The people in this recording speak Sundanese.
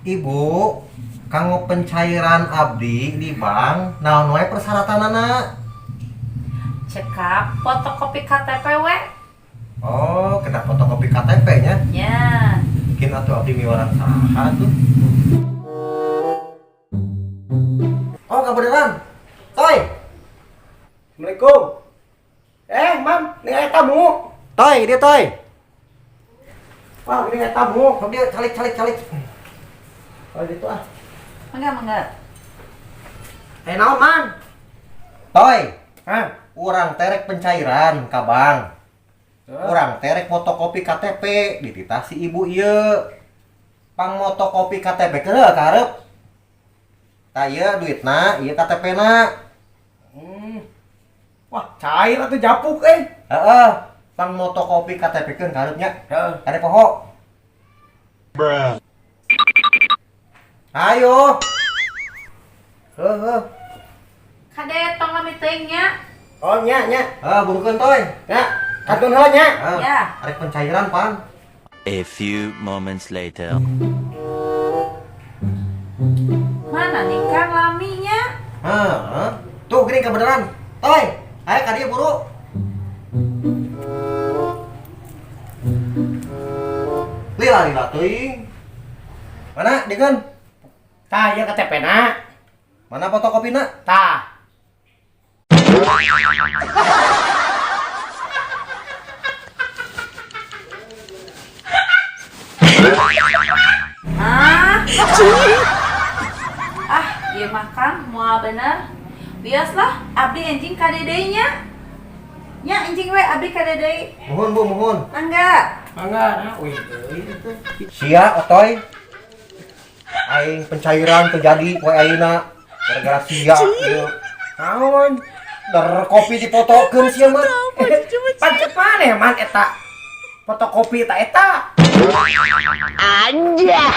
Ibu, kanggo pencairan abdi di bank, naon wae persyaratanana? Cekap fotokopi KTP we. Oh, kena fotokopi KTP nya. Ya. Mungkin atuh abdi miwarang saha tuh. Oh, kebenaran. Toy. Assalamualaikum. Mam, ini aya tamu. Toy, dia toy. Wah, ini aya tamu. Sok dia calik calik calik. Oh, gitu ah. Mangga mangga. Eh, naon, Man? Toy, Hah? urang teh rek pencairan ka bank. Urang teh rek fotokopi KTP dititah si ibu ieu. Pang fotokopi KTP ke ka hareup. Tah ieu duitna, ieu KTP-na. Wah, cair atuh japuk eh. Heeh, pang fotokopi KTP keun ka hareup nya. Heeh. Kade poho. Bruh. Ayo. Heuh, heuh. Kade tong lami teuing nya. Oh, nya, nya. Ah, burukeun toy. Nya, kantun heula nya. Ah, Ya. arek pencairan pan. A few moments later. Mana nih Kang laminya? Heeh. Tuh geuning kebenaran. Toy, ayo ka dieu buru. Lila lila teuing. Mana dikeun? Tah, ieu KTP-na. Mana fotokopina? Tah. Hah? Ah, ieu mah Kang moal bener. Bias lah, abdi enjing ka deui nya. Nya enjing we abdi ka deui. Muhun Bu, muhun. Mangga. Mangga, nah, wih, deui itu. Sia otoy. Aing pencairan terjadi poe ayeuna gara-gara sia ieu. Naon? Der kopi dipotokeun sia mah. Pan cek maneh man eta? Fotokopi ta eta. Anjay.